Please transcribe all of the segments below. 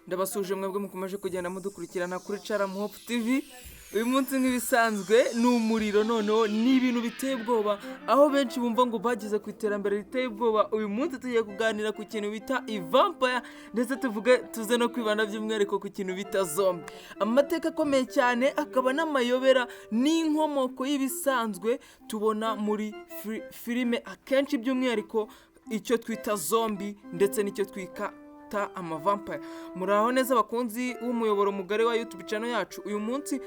Ndabasuhuje mwebwe mukomeje kugenda mudukurikirana kuri Charam Hope TV. Uyu munsi nk'ibisanzwe ni umuriro, noneho ni ibintu biteye ubwoba, aho benshi bumva ngo bageze ku iterambere riteye ubwoba. Uyu munsi tugiye kuganira ku kintu bita ivampire, ndetse tuvuge tuze no kwibanda by'umwihariko ku kintu bita zombie. Amateka akomeye cyane akaba n'amayobera n'inkomoko y'ibisanzwe tubona muri filime akenshi, by'umwihariko icyo twita zombie ndetse n'icyo twita amavampire. Muraho neza abakunzi b'umuyoboro mugari wa YouTube channel yacu. Uyu munsi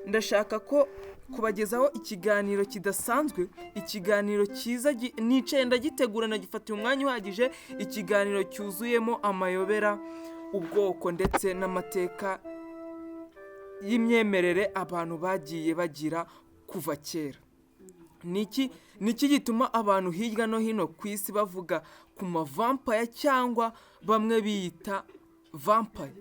ndashaka ko kubagezaho ikiganiro kidasanzwe, ikiganiro cyiza nicaye ndagitegura, nagifatiye umwanya uhagije, ikiganiro cyuzuyemo amayobera, ubwoko ndetse n'amateka y'imyemerere abantu bagiye bagira kuva kera. Niki gituma abantu hirya no hino ku isi bavuga ku mavampire cyangwa bamwe biyita vampire?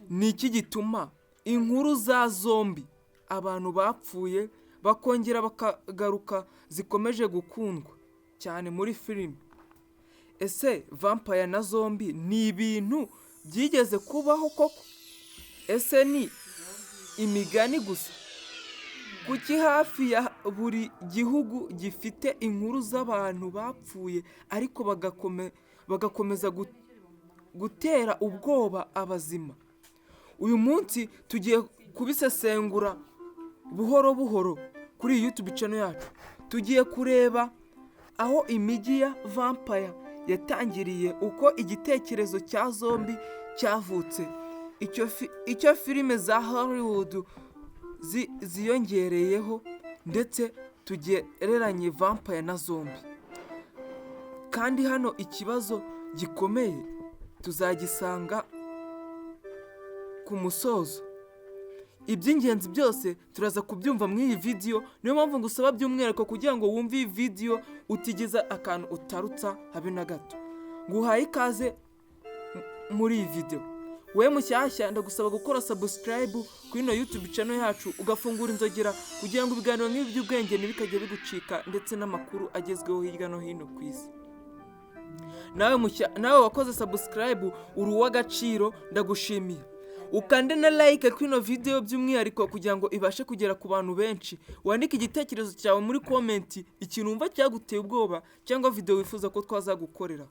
Niki gituma inkuru za zombie, abantu bapfuye bakongera bakagaruka, zikomeje gukundwa cyane muri filime? Ese vampire na zombie ni ibintu byigeze kubaho koko? Ese ni imigani gusa? Kuki hafi ya buri gihugu gifite inkuru z'abantu bapfuye ariko bagakomeza gutera ubwoba abazima? Uyu munsi tugiye kubisesengura buhoro buhoro kuri iyi YouTube channel yacu. Tugiye kureba aho imijyi ya vampire yatangiriye, uko igitekerezo cya zombie cyavutse, icyo filime za Hollywood ziyongereyeho, ndetse tugereranye vampire na zombie. Kandi hano ikibazo gikomeye tuzagisanga ku musozo. Iby'ingenzi byose turaza kubyumva muri iyi vidiyo. Niyo mpamvu ngusaba by'umwihariko kugira ngo wumve iyi vidiyo utigize akantu utarutsa habe na gato. Nguhaye ikaze muri iyi videwo. Wowe mushyashya, ndagusaba gukora subscribe kuri ino YouTube channel yacu, ugafungura inzogera kugira ngo ibiganiro nk'ibi by'ubwenge ntibikajye bigucika, ndetse n'amakuru agezweho hirya no hino ku isi. Nawe mushya, nawe wakoze subscribe, uri uw'agaciro, ndagushimiye. Ukande na like kuri ino video by'umwihariko kugira ngo ibashe kugera ku bantu benshi. Wandike igitekerezo cyawe muri comment, ikintu wumva cyaguteye ubwoba cyangwa video wifuza ko twazagukorera.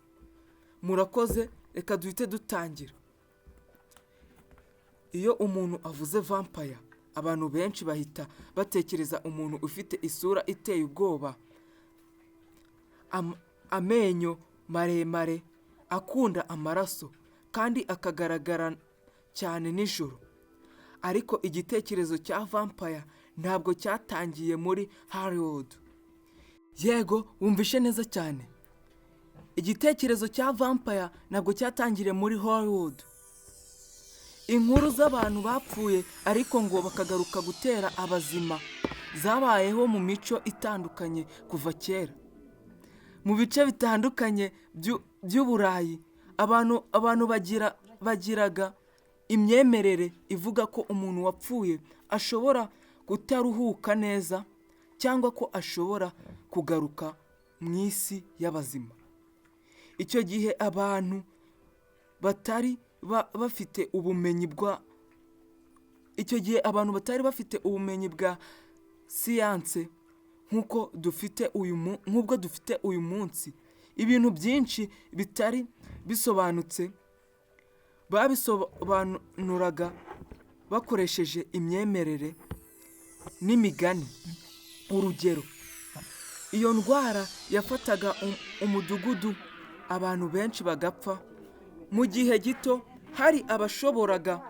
Murakoze, reka duhite dutangira. Iyo umuntu avuze vampire, abantu benshi bahita batekereza umuntu ufite isura iteye ubwoba, amenyo maremare, akunda amaraso kandi akagaragara cyane nijoro. Ariko igitekerezo cya vampire ntabwo cyatangiye muri Hollywood. Yego, wumvishe neza cyane, igitekerezo cya vampire ntabwo cyatangiriye muri Hollywood. Inkuru z'abantu bapfuye ariko ngo bakagaruka gutera abazima zabayeho mu mico itandukanye kuva kera. Mu bice bitandukanye by'Uburayi abantu bagiraga imyemerere ivuga ko umuntu wapfuye ashobora kutaruhuka neza cyangwa ko ashobora kugaruka mu isi y'abazima. Icyo gihe abantu batari bafite ubumenyi bwa icyo gihe abantu batari bafite ubumenyi bwa siyanse nk'ubwo dufite uyu munsi, ibintu byinshi bitari bisobanutse babisobanuraga bakoresheje imyemerere n'imigani. Urugero, iyo ndwara yafataga umudugudu, abantu benshi bagapfa mu gihe gito, hari abashoboraga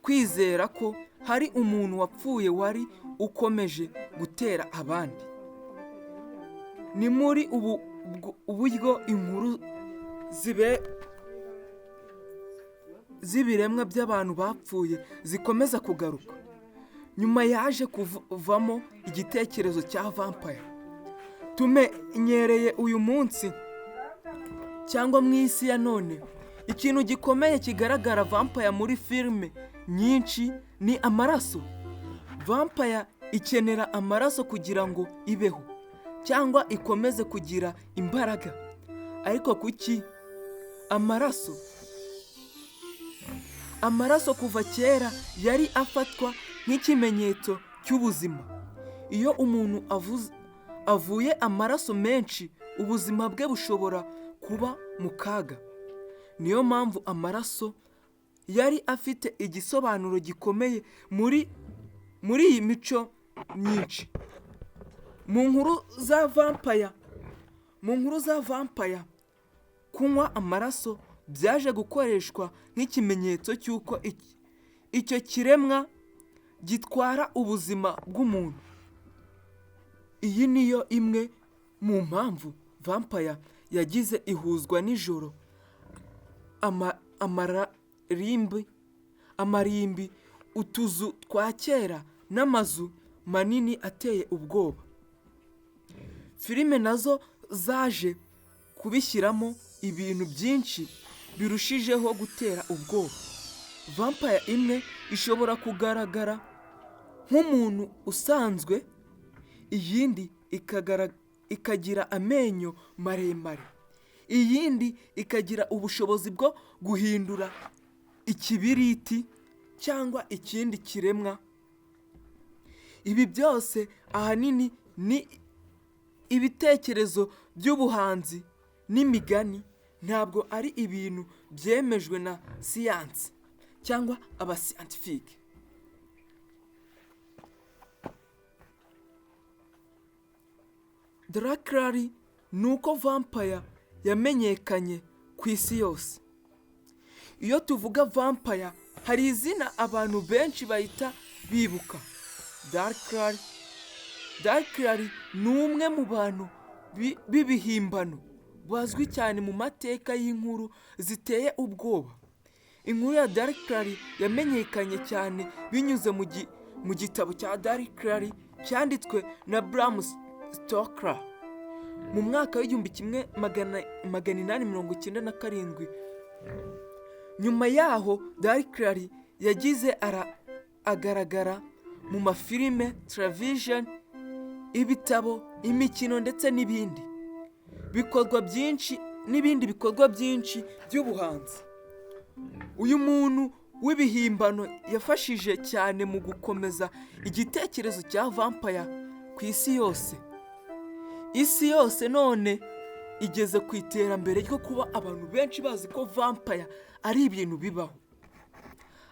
kwizera ko hari umuntu wapfuye wari ukomeje gutera abandi. Ni muri ubu buryo inkuru z'ibiremwa by'abantu bapfuye zikomeza kugaruka. Nyuma yaje kuvamo igitekerezo cya vampire tumenyereye uyu munsi cyangwa mu isi ya none. Ikintu gikomeye kigaragara vampire muri filime nyinshi ni amaraso. Vampire ikenera amaraso kugira ngo ibeho cyangwa ikomeze kugira imbaraga. Ariko kuki amaraso? Amaraso kuva kera yari afatwa nk'ikimenyetso cy'ubuzima. Iyo umuntu avuye amaraso menshi, ubuzima bwe bushobora kuba mu kaga. Niyo mpamvu amaraso yari afite igisobanuro gikomeye muri iyi mico myinshi. Mu nkuru za vampire, kunywa amaraso byaje gukoreshwa nk'ikimenyetso cy'uko icyo kiremwa gitwara ubuzima bw'umuntu. Iyi niyo imwe mu mpamvu vampire yagize ihuzwa nijoro, amarimbi, utuzu twa kera n'amazu manini ateye ubwoba. Filime nazo zaje kubishyiramo ibintu byinshi birushijeho gutera ubwoba. Vampire imwe ishobora kugaragara nk'umuntu usanzwe, iyindi ikagira amenyo maremare, iyindi ikagira ubushobozi bwo guhindura ikibiriti cyangwa ikindi kiremwa. Ibi byose ahanini ni ibitekerezo by'ubuhanzi n'imigani, ntabwo ari ibintu byemejwe na siyansi cyangwa abascientifique. Dracula ni uko vampire yamenyekanye ku isi yose. Iyo tuvuga vampire, hari izina abantu benshi bahita bibuka: Dracula. Dracula ni umwe mu bantu b'ibihimbano bazwi cyane mu mateka y'inkuru ziteye ubwoba. Inkuru ya Dracula yamenyekanye cyane binyuze mu gitabo cya Dracula cyanditswe na Bram Stoker mu mwaka w'1897. Nyuma yaho Dracula yagize agaragara mu mafilime, television, ibitabo, imikino ndetse n'ibindi bikorwa byinshi by'ubuhanzi. Uyu muntu w'ibihimbano yafashije cyane mu gukomeza igitekerezo cya vampire ku isi yose. Isi yose none igeze ku iterambere ryo kuba abantu benshi bazi ko vampire ari ibintu bibaho.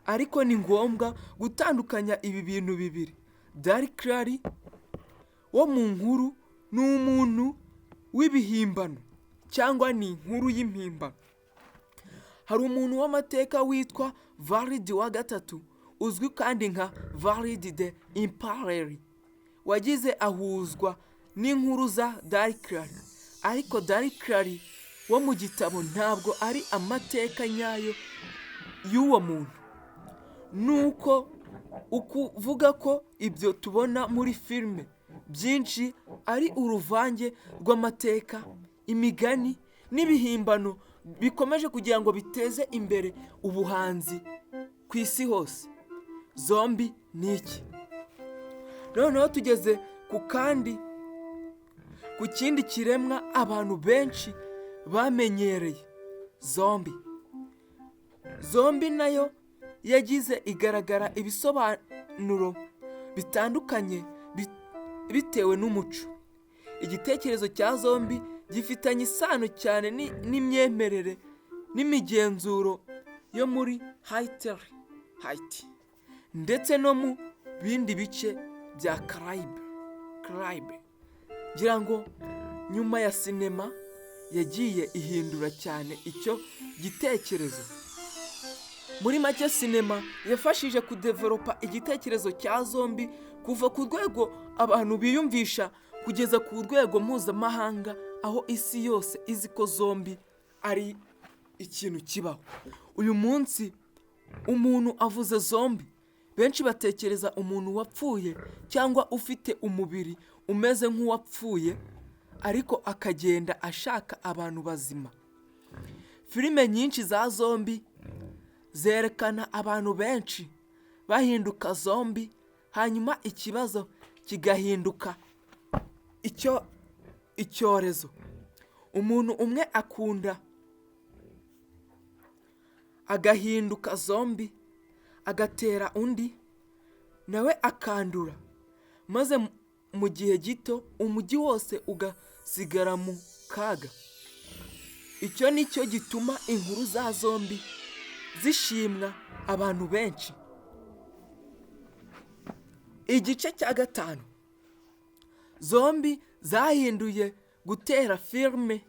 Ariko ni ngombwa gutandukanya ibi bintu bibiri. Dracula wo mu nkuru ni umuntu w'ibihimbano cyangwa ni inkuru y'impimbano. Hari umuntu w'amateka witwa Vlad wa gatatu, uzwi kandi nka Vlad the Impaler, wagize ahuzwa n'inkuru za Dracula. Ariko Dracula wo mu gitabo ntabwo ari amateka nyayo y'uwo muntu. Nuko ukuvuga ko ibyo tubona muri filime byinshi ari uruvange rw'amateka, imigani n'ibihimbano bikomeje kugira ngo biteze imbere ubuhanzi ku isi hose. Zombie ni iki? Noneho tugeze ku kindi kiremwa abantu benshi bamenyereye: zombie. Zombie nayo yagize igaragara ibisobanuro bitandukanye bitewe n'umuco. Igitekerezo cya zombie gifitanye isano cyane n'imyemerere n'imigenzuro yo muri Haiti ndetse no mu bindi bice bya Caraïbe. Ngira ngo nyuma ya sinema yagiye ihindura cyane icyo gitekerezo. Muri make, sinema yafashije kudevelopa igitekerezo cya zombie kuva ku rwego abantu biyumvisha kugeza ku rwego mpuzamahanga, aho isi yose izi ko zombie ari ikintu kibaho. Uyu munsi umuntu avuze zombie, benshi batekereza umuntu wapfuye cyangwa ufite umubiri umeze nk'uwapfuye ariko akagenda ashaka abantu bazima. Filime nyinshi za zombie zerekana abantu benshi bahinduka zombie, hanyuma ikibazo kigahinduka icyo icyorezo. Umuntu umwe akunda agahinduka zombie. agatera undi, nawe akandura, maze mu gihe gito umujyi wose ugasigara mu kaga. Icyo ni cyo gituma inkuru za zombie zishimwa abantu benshi. Igice cya gatanu: zombie zahinduye gutera filime.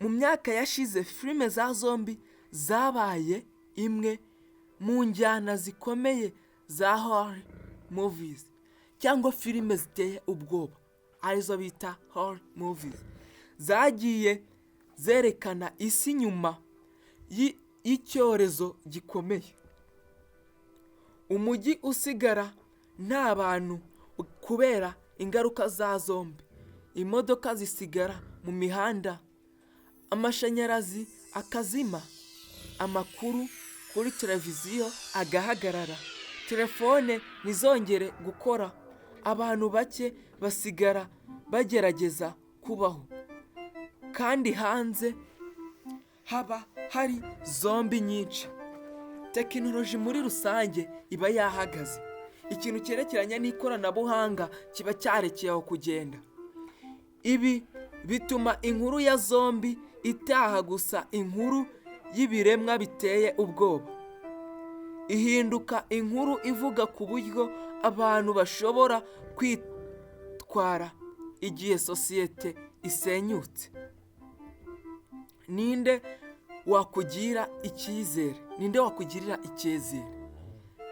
Mu myaka yashize, filime za zombie zabaye imwe mu njyana zikomeye za horror movies, cyangwa filime ziteye ubwoba, arizo bita horror movies. Zagiye zerekana isi nyuma y'icyorezo gikomeye, umujyi usigara nta bantu kubera ingaruka za zombie, imodoka zisigara mu mihanda, amashanyarazi akazima, amakuru kuri televiziyo agahagarara, telefone ntizongere gukora, abantu bake basigara bagerageza kubaho, kandi hanze haba hari zombie nyinshi. Tekinoloji muri rusange iba yahagaze, ikintu cyerekeranye n'ikoranabuhanga kiba cyarekeye aho kugenda. Ibi bituma inkuru ya zombie itaha gusa inkuru y'ibiremwa biteye ubwoba, ihinduka inkuru ivuga ku buryo abantu bashobora kwitwara igihe sosiyete isenyutse. Ninde wakugira icyizere? Ninde wakugirira icyizere?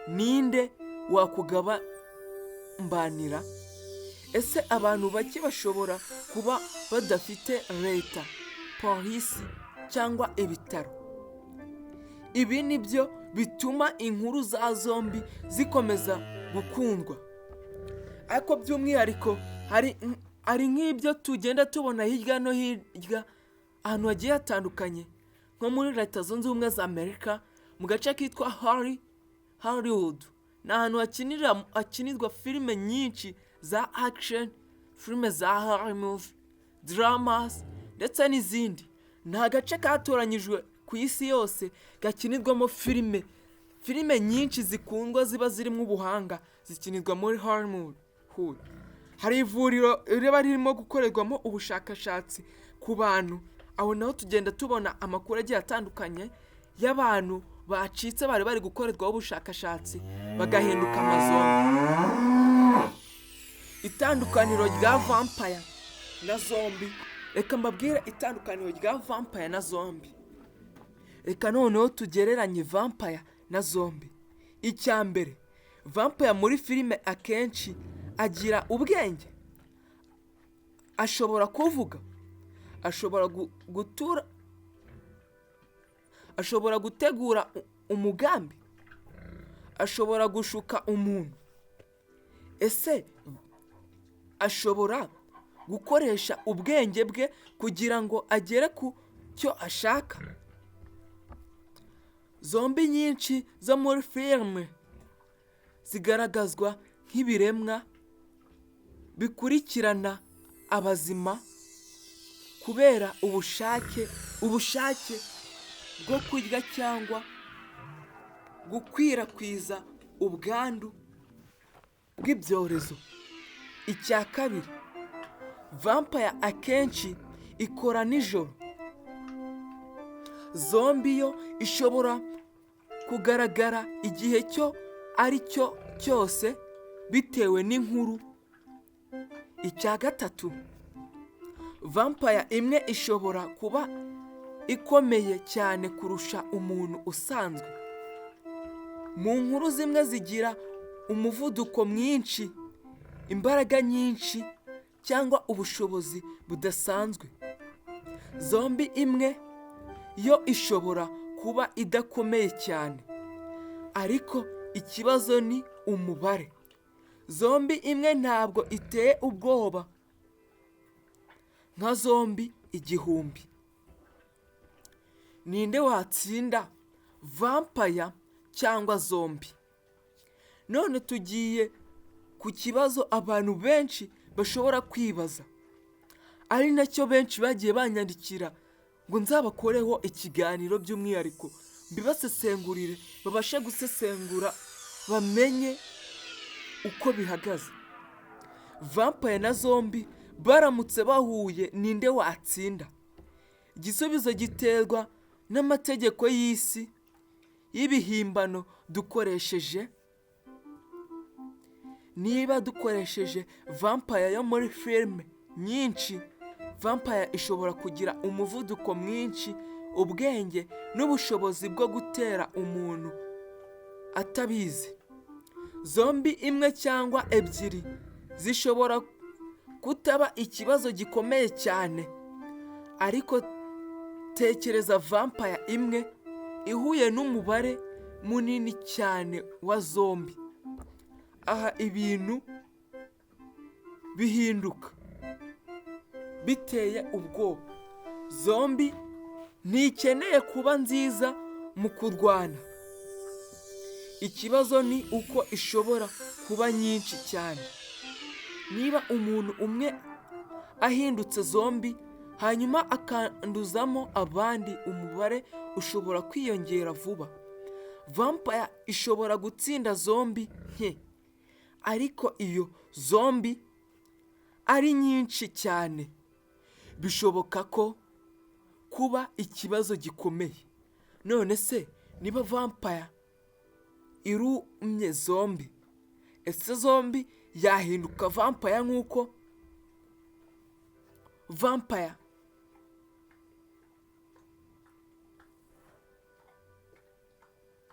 Ninde wakugambanira? Ese abantu bake bashobora kuba badafite leta, polisi cyangwa ibitaro? Ibi ni byo bituma inkuru za zombie zikomeza gukundwa. Ariko by'umwihariko hari nk'ibyo tugenda tubona hirya no hirya ahantu hagiye hatandukanye, nko muri Leta Zunze Ubumwe za Amerika, mu gace kitwa Hollywood. Ni ahantu hakinirwa filime nyinshi za action, filime za horror movie, dramas ndetse n'izindi. Ni agace katoranyijwe ku isi yose gakinirwamo filime nyinshi zikundwa, ziba zirimo ubuhanga, zikinirwa muri Hollywood. Hari ivuriro riba ririmo gukorerwamo ubushakashatsi ku bantu, aho naho tugenda tubona amakuru agiye atandukanye y'abantu bacitse bari bari gukorerwaho ubushakashatsi bagahinduka amazombie. Itandukaniro rya vampire na zombie. Reka mbabwire itandukaniro rya vampire na zombie. Reka noneho tugereranye vampire na zombie. Icya mbere, vampire muri filime akenshi agira ubwenge, ashobora kuvuga, ashobora gutura, ashobora gutegura umugambi, ashobora gushuka umuntu. Ese ashobora gukoresha ubwenge bwe kugira ngo agere ku cyo ashaka? Zombie nyinshi zo muri filime zigaragazwa nk'ibiremwa bikurikirana abazima kubera ubushake bwo kurya cyangwa gukwirakwiza ubwandu bw'ibyorezo. Icya kabiri, vampire akenshi ikora nijoro. Zombie yo ishobora kugaragara igihe cyo ari cyo cyose bitewe n'inkuru. Icya gatatu, vampire imwe ishobora kuba ikomeye cyane kurusha umuntu usanzwe. Mu nkuru zimwe zigira umuvuduko mwinshi, imbaraga nyinshi cyangwa ubushobozi budasanzwe. Zombie imwe yo ishobora kuba idakomeye cyane, ariko ikibazo ni umubare. Zombie imwe ntabwo iteye ubwoba nka zombie 1000. Ninde watsinda, vampire cyangwa zombie? None tugiye ku kibazo abantu benshi bashobora kwibaza, ari nacyo benshi bagiye banyandikira ngo nzabakoreho ikiganiro by'umwihariko. Mbibasesengurire, babashe gusesengura, bamenye uko bihagaze. Vampire na zombie baramutse bahuye, ninde watsinda? Igisubizo giterwa n'amategeko y'isi y'ibihimbano dukoresheje. Niba dukoresheje vampire yo muri filime nyinshi, vampire ishobora kugira umuvuduko mwinshi, ubwenge n'ubushobozi bwo gutera umuntu atabizi. Zombie imwe cyangwa ebyiri zishobora kutaba ikibazo gikomeye cyane, ariko tekereza vampire imwe ihuye n'umubare munini cyane wa zombie. Aha ibintu bihinduka biteye ubwoba. Zombie ntikeneye kuba nziza mu kurwana, ikibazo ni uko ishobora kuba nyinshi cyane. Niba umuntu umwe ahindutse zombie hanyuma akanduzamo abandi, umubare ushobora kwiyongera vuba. Vampire ishobora gutsinda zombie nke, ariko iyo zombie ari nyinshi cyane, bishoboka ko kuba ikibazo gikomeye. None se niba vampire irumye zombie, ese zombie yahinduka vampire nk'uko vampire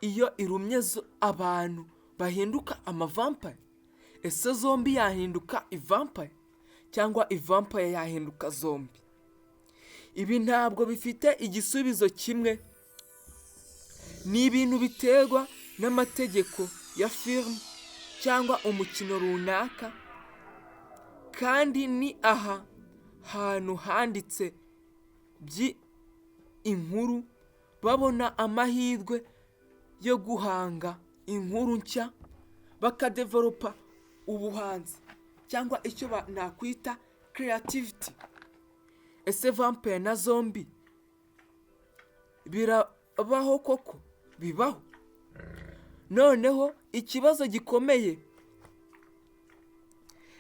iyo irumye abantu bahinduka amavampire? Ese zombie yahinduka ivampire cyangwa ivampire yahinduka zombie? Ibi ntabwo bifite igisubizo kimwe, ni ibintu biterwa n'amategeko ya filime cyangwa umukino runaka, kandi ni aha hantu handitse by'inkuru babona amahirwe yo guhanga inkuru nshya, bakadevelopa ubuhanzi cyangwa icyo nakwita creativity. Ese vampire na zombie birabaho koko? Bibaho. Noneho ikibazo gikomeye,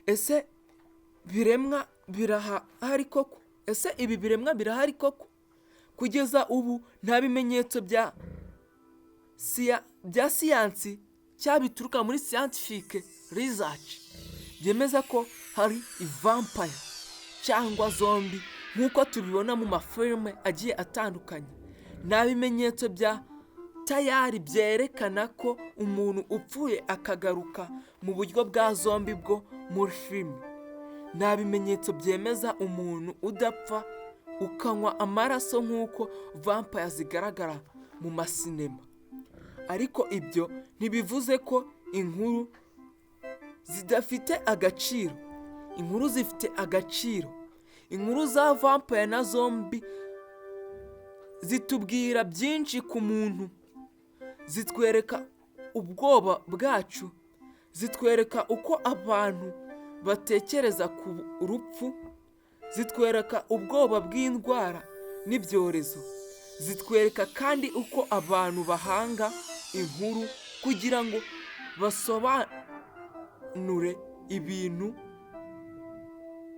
ese biremwa birahari koko? Ese ibi biremwa birahari koko? Kugeza ubu nta bimenyetso bya siyansi cyangwa bituruka muri scientific research byemeza ko hari ivampire cyangwa zombie nk'uko tubibona mu mafilime agiye atandukanye. Nta bimenyetso bya tayari byerekana ko umuntu upfuye akagaruka mu buryo bwa zombie bwo muri filime. Nta bimenyetso byemeza umuntu udapfa ukanywa amaraso nk'uko vampire zigaragara mu masinema. Ariko ibyo ntibivuze ko inkuru zidafite agaciro. Inkuru zifite agaciro. Inkuru za vampire na zombie zitubwira byinshi ku muntu, zitwereka ubwoba bwacu, zitwereka uko abantu batekereza ku rupfu, zitwereka ubwoba bw'indwara n'ibyorezo, zitwereka kandi uko abantu bahanga inkuru kugira ngo basobanure ibintu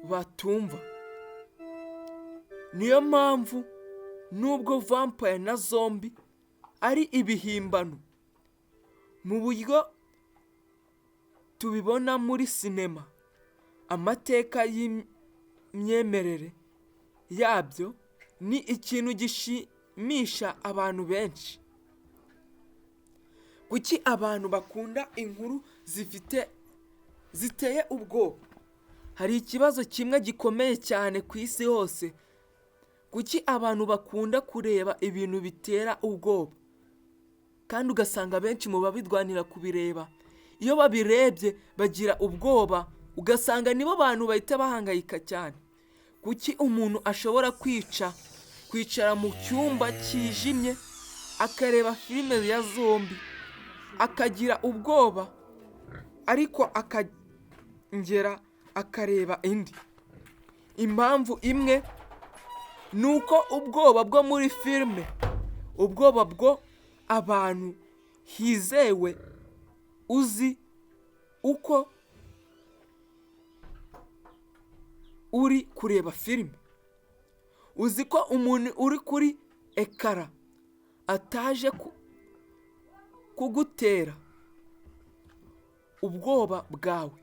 batumva. Niyo mpamvu nubwo vampire na zombie ari ibihimbano mu buryo tubibona muri sinema, amateka y'imyemerere yabyo ni ikintu gishimisha abantu benshi. Kuki abantu bakunda inkuru zifite ziteye ubwoba? Hari ikibazo kimwe gikomeye cyane ku isi hose. Kuki abantu bakunda kureba ibintu bitera ubwoba? Kandi ugasanga benshi mu babirwanira kubireba, iyo babirebye bagira ubwoba, ugasanga nibo bantu bahita bahangayika cyane. Kuki umuntu ashobora kwicara mu cyumba cyijimye akareba filime ya zombie, akagira ubwoba ariko akongera akareba indi? Impamvu imwe ni uko ubwoba bwo muri filime, ubwoba bwo Abantu hizewe uzi uko uri kureba filime? Uzi ko umuntu uri kuri écran ataje kugutera ubwoba bwawe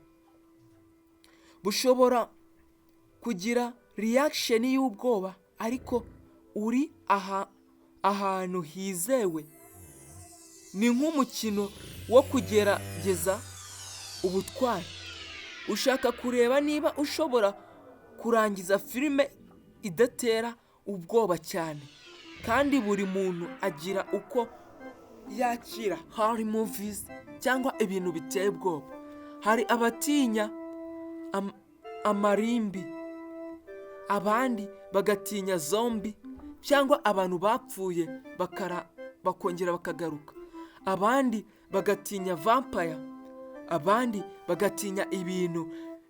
bushobora kugira reaction y'ubwoba, ariko uri aha ahantu hizewe. Ni nk'umukino wo kugerageza ubutwari, ushaka kureba niba ushobora kurangiza filime idatera ubwoba cyane. Kandi buri muntu agira uko yakira horror movies cyangwa ibintu biteye ubwoba. Hari abatinya amarimbi, abandi bagatinya zombie cyangwa abantu bapfuye bakongera bakagaruka, abandi bagatinya vampire, abandi bagatinya ibintu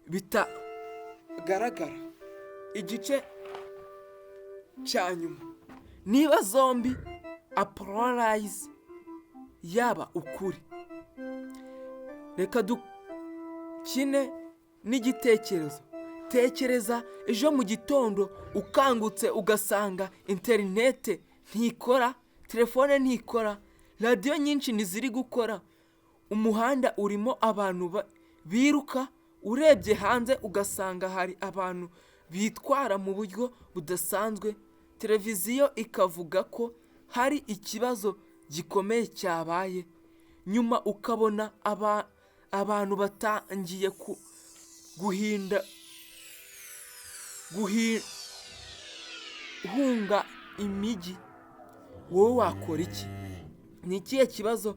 bitagaragara. Igice cya nyuma, niba zombie apocalypse yaba ukuri, reka dukine n'igitekerezo. Tekereza ejo mu gitondo ukangutse ugasanga interinete ntikora, telefone ntikora, radiyo nyinshi ntiziri gukora, umuhanda urimo abantu biruka, urebye hanze ugasanga hari abantu bitwara mu buryo budasanzwe, televiziyo ikavuga ko hari ikibazo gikomeye cyabaye, nyuma ukabona abantu batangiye guhinda guhunga imijyi. Wowe wakora iki? Ni ikihe kibazo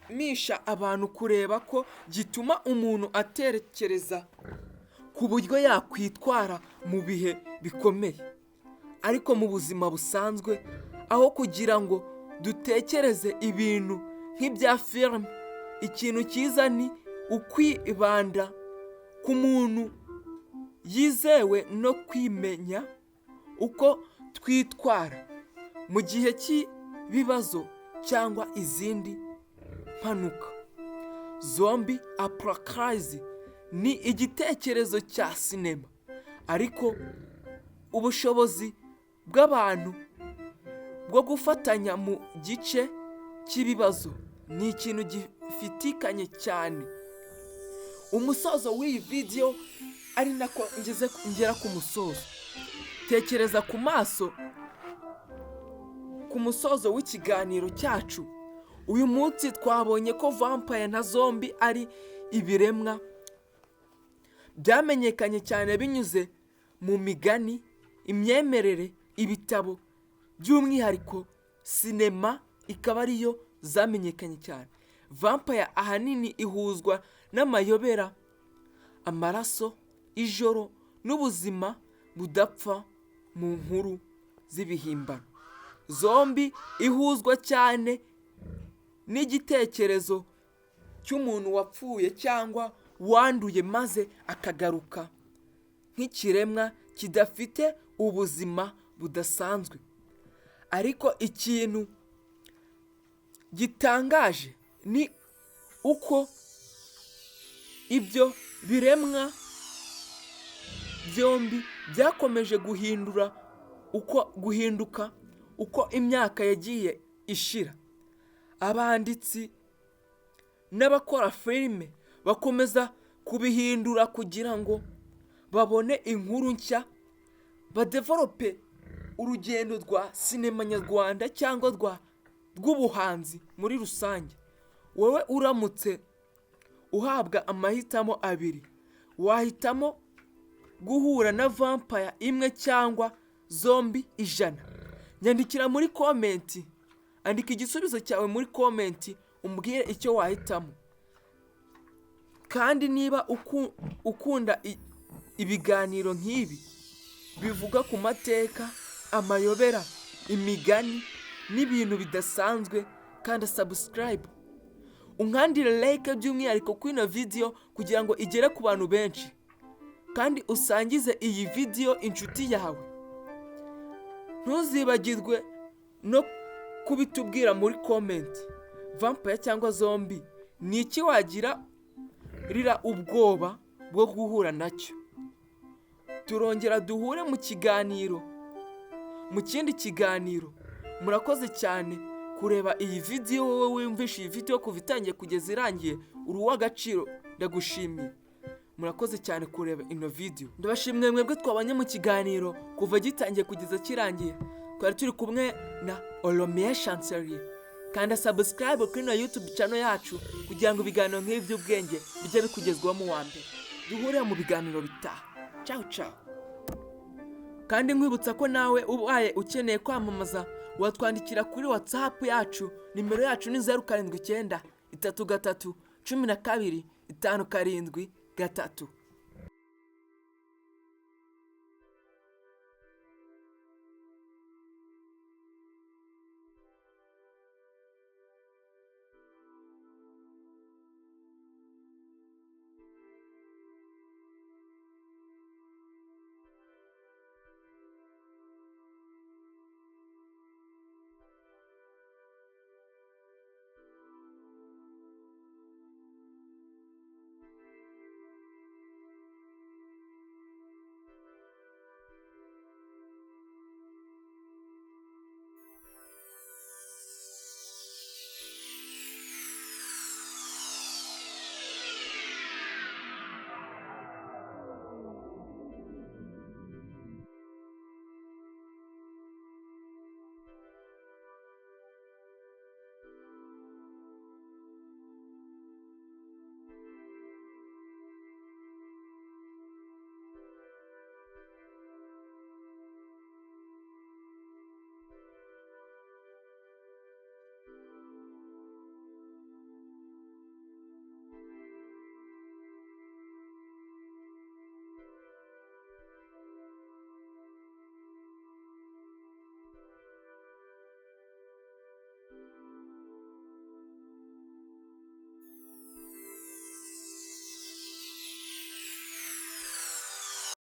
gishimisha abantu kureba ko gituma umuntu atekereza ku buryo yakwitwara mu bihe bikomeye? Ariko mu buzima busanzwe, aho kugira ngo dutekereze ibintu nk'ibya filime, ikintu cyiza ni ukwibanda ku muntu yizewe no kwimenya uko twitwara mu gihe cy'ibibazo cyangwa izindi mpanuka. Zombie apocalypse ni igitekerezo cya sinema, ariko ubushobozi bw'abantu bwo gufatanya mu gice cy'ibibazo ni ikintu gifitikanye cyane. Umusozo w'iyi vidiyo, ari nako ngeze ngera ku musozo, tekereza ku maso ku musozo w'ikiganiro cyacu uyu munsi, twabonye ko vampire na zombie ari ibiremwa byamenyekanye cyane binyuze mu migani, imyemerere, ibitabo, by'umwihariko sinema ikaba ariyo zamenyekanye cyane. Vampire ahanini ihuzwa n'amayobera, amaraso, ijoro n'ubuzima budapfa mu nkuru z'ibihimbano. Zombie ihuzwa cyane n'igitekerezo cy'umuntu wapfuye cyangwa wanduye maze akagaruka nk'ikiremwa kidafite ubuzima budasanzwe. Ariko ikintu gitangaje ni uko ibyo biremwa byombi byakomeje guhindura uko guhinduka uko imyaka yagiye ishira. Abanditsi n'abakora filime bakomeza kubihindura kugira ngo babone inkuru nshya, badevelope urugendo rwa sinema nyarwanda cyangwa rw'ubuhanzi muri rusange. Wowe uramutse uhabwa amahitamo abiri, wahitamo guhura na vampire imwe cyangwa zombie 100? Nyandikira muri comment, andika igisubizo cyawe muri comment, umbwire icyo wahitamo. Kandi niba ukunda ibiganiro nk'ibi bivuga ku mateka, amayobera, imigani n'ibintu bidasanzwe, kanda subscribe, unkandire like, by'umwihariko kuri ino vidiyo kugira ngo igere ku bantu benshi, kandi usangize iyi vidiyo inshuti yawe. Ntuzibagirwe no kubitubwira muri comment. Vampire cyangwa zombie, ni iki wagira rira ubwoba bwo guhura nacyo? Turongera duhure mu kiganiro, mu kindi kiganiro. Murakoze cyane kureba iyi vidiyo. Wowe wumvishe iyi vidiyo kuva itangiye kugeza irangiye, uri uw'agaciro, ndagushimiye. Murakoze cyane kureba ino vidiyo. Ndabashimiye mwebwe twabanye mu kiganiro kuva gitangiye kugeza kirangiye. Twari turi kumwe na Olomiye Chancelier. Kanda subscribe kuri ino YouTube channel yacu kugira ngo ibiganiro nk'ibi by'ubwenge bijye bikugezwaho mu wa mbere. Duhurire mu biganiro bitaha. Ciao ciao. Kandi nkwibutsa ko nawe ubaye ukeneye kwamamaza, watwandikira kuri WhatsApp yacu. Nimero yacu ni 079 33 12 573.